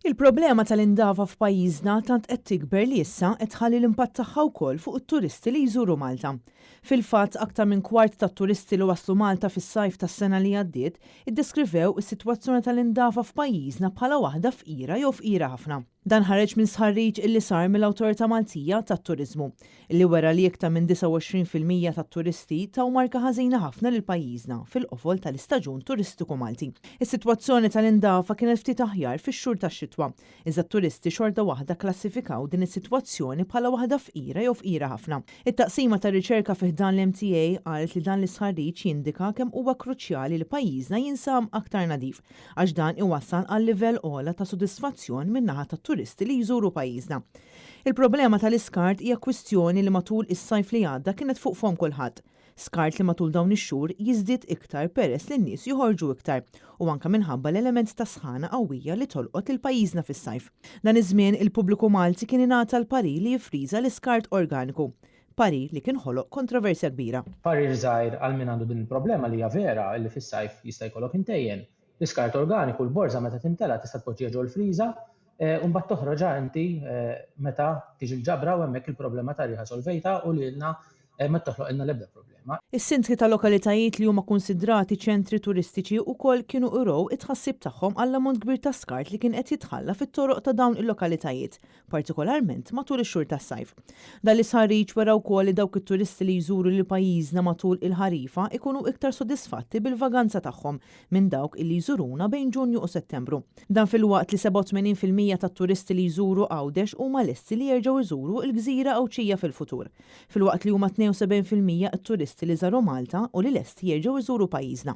Il-problema tal-indafa f'pajjiżna tant qed tikber li issa qed tħalli l-impatt tagħha wkoll fuq it-turisti li jżuru Malta. Fil-fatt, aktar minn kwart tat-turisti li waslu Malta fis-sajf tas-sena li għaddiet iddeskrivew is-sitwazzjoni tal-indafa f'pajjiżna bħala waħda fqira jew fqira ħafna. Dan ħareġ minn stħarriġ illi sar mill-Awtorità Maltija tat-Turiżmu, illi wera li iktar minn 29% tat-turisti taw marka ħażina ħafna lil pajjiżna fil-qofol tal-istaġun turistiku Malti. Is-sitwazzjoni tal-indafa kienet ftit aħjar fix-xhur tax-xitwa, iżda t-turisti xorta waħda kklassifikaw din is-sitwazzjoni bħala waħda fqira jew fqira ħafna. It-taqsima tar-riċerka fi ħdan l-MTA qalet li dan l-istħarriġ jindika kemm huwa kruċjali li pajjiżna jinsam aktar nadif, għax dan iwassal għal livell ogħla ta' sodisfazzjon min-naħa tat-turisti li jżuru pajjiżna. Il-problema tal-iskart hija kwistjoni li matul is-sajf li għadda kienet fuq fomm kulħadd. Skart li matul dawn ix-xhur jiżdied iktar peress li n-nies joħorġu iktar u anke minħabba l-element ta' sħana qawwija li tolqot lil pajjiżna fis-sajf. Dan iż-żmien il-pubbliku Malti kien ingħata l-parir li jiffriża l-iskart organiku. Parir li kien ħoloq kontroversja kbira. Parir żgħir għal min għandu din il-problema li hija vera illi fis-sajf jista' jkollok imtejjen. L-iskart organiku, l-borża meta timtela tista' tpoġġiha ġol-friża u mbagħad toħroġha inti meta tiġi l-ġabra u hemmhekk il-problema ta' riħa solvejtha u lilna ma toħloqilna l-ebda problema. Is-sindki ta' lokalitajiet li huma kunsidrati ċentri turistiċi wkoll kienu urew it-tħassib tagħhom għall-ammont kbir ta' skart li kien qed jitħalla fit-toroq ta' dawn il-lokalitajiet, partikolarment matul ix-xhur tas-sajf. Dan l-istħarriġ wera wkoll li dawk it-turisti li jżuru lil pajjiżna matul il-ħarifa jkunu iktar sodisfatti bil-vaganza tagħhom minn dawk illi jżuruna bejn Ġunju u Settembru. Dan filwaqt li 87% tat-turisti li jżuru Għawdex huma lesti li jerġgħu jżuru l-gżira Għawdxija fil-futur, filwaqt li huma 72% t-turisti li żaru Malta u li lesti jerġgħu jżuru pajjiżna.